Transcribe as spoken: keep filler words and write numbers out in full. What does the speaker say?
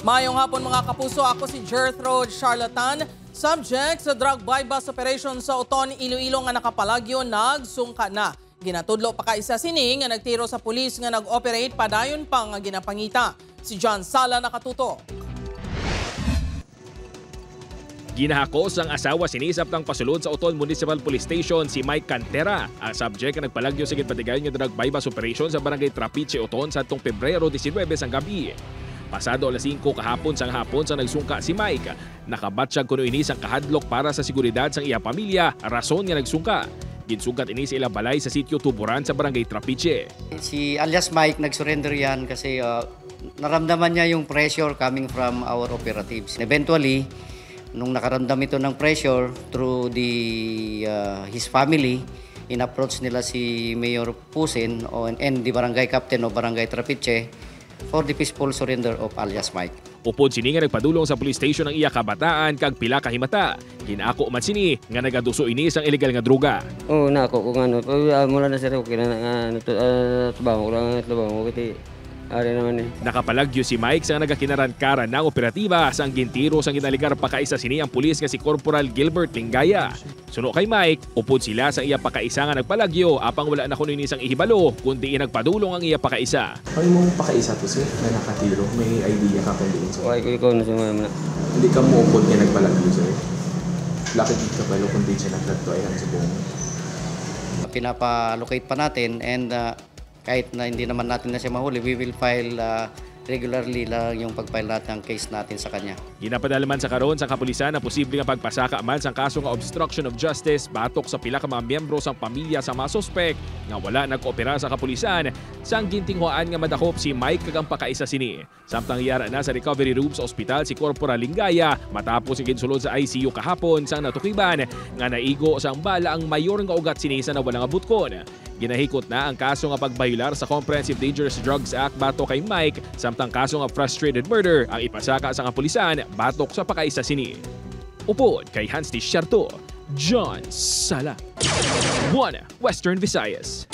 Mayong hapon, mga kapuso. Ako si Gertrude Charlatan. Subject sa drug buy-bust operation sa Oton, Iloilo nga nakapalagyo, nagsungka na. Ginatudlo pa kaisa sini nga nagtiro sa pulis nga nag-operate, padayon pa nga ginapangita. Si John Sala nakatutok. Ginahakos ang asawa sini samtang pasulod sa Oton Municipal Police Station si Mike Cantera, ang subject nga nagpalagyo sa ginpatigayon nga drug buy-bust operation sa Barangay Trapiche, Oton, sadtong Pebrero diecinuebe sang gabi. Pasado alas singko kahapon sang hapon sang nagsungka si Mike. Nakabatyag kuno ini sang kahadlok para sa seguridad sang iya pamilya, rason nga nagsungka. Ginsungkat ini sa ila balay sa sitio Tuburan sa Barangay Trapiche. Si alias Mike nag-surrender yan kasi uh, naramdaman niya yung pressure coming from our operatives. Eventually, nung nakaramdam ito ng pressure through the uh, his family, in-approach nila si Mayor Pusin o and the barangay captain o barangay Trapiche for the peaceful surrender of alias Mike. Upod sini nga nagpadulong sa police station ang iya kabataan kag pila ka himata. Ginako man sini nga nagaduso ini sang illegal nga droga. Oo, nako kung ano, pa- ah, mula na sir, okay na nga ano to, ah, trabaho ko lang, trabaho ko kasi ari naman eh. Nakapalagyo si Mike sa nagakinarankaran ng operatiba sang gintiro sang ginaligar pa kaisa sini ang pulis nga si Corporal Gilbert Lingaya. Suno kay Mike, upod sila sang iya pakaisa nga nagpalagyo, apang wala na kuno ini sang ihibalo, kundi nagpadulong ang iya pakaisa. Ang imong pakaisa to, sir, na nakatiro, may idea ka kung diin, sir? Why ko ikaw na sa mga muna? Hindi ka muupod nga nagpalagyo, sir. Lakad ka palo kung di siya nagladto ay ang subong. Pinapa-locate pa natin and uh, kahit na hindi naman natin na siya mahuli, we will file uh, regularly lang yung pag-file natin ng case natin sa kanya. Ginapadala man sa karon sang kapulisan ang posible nga pagpasaka man sang kaso nga obstruction of justice batok sa pila ka mga miyembro sang pamilya sang mga suspek nga wala nagkoopera sa kapulisan sang gintinguhaan nga madakop si Mike kag ang pakaisa sini. Samtang yara na sa recovery room sa ospital si Corporal Lingaya matapos nga ginsulod sa I C U kahapon sang natukiban nga naigo sang bala ang mayor nga ugat sini sa nawala nga butkon. Ginahikot na ang kaso nga pagbayolar sa Comprehensive Dangerous Drugs Act batok kay Mike, samtang kaso nga frustrated murder ang ipasaka sa kapulisan batok sa pakaisa sini. Upod kay Hans Desierto, John Sala, One Western Visayas.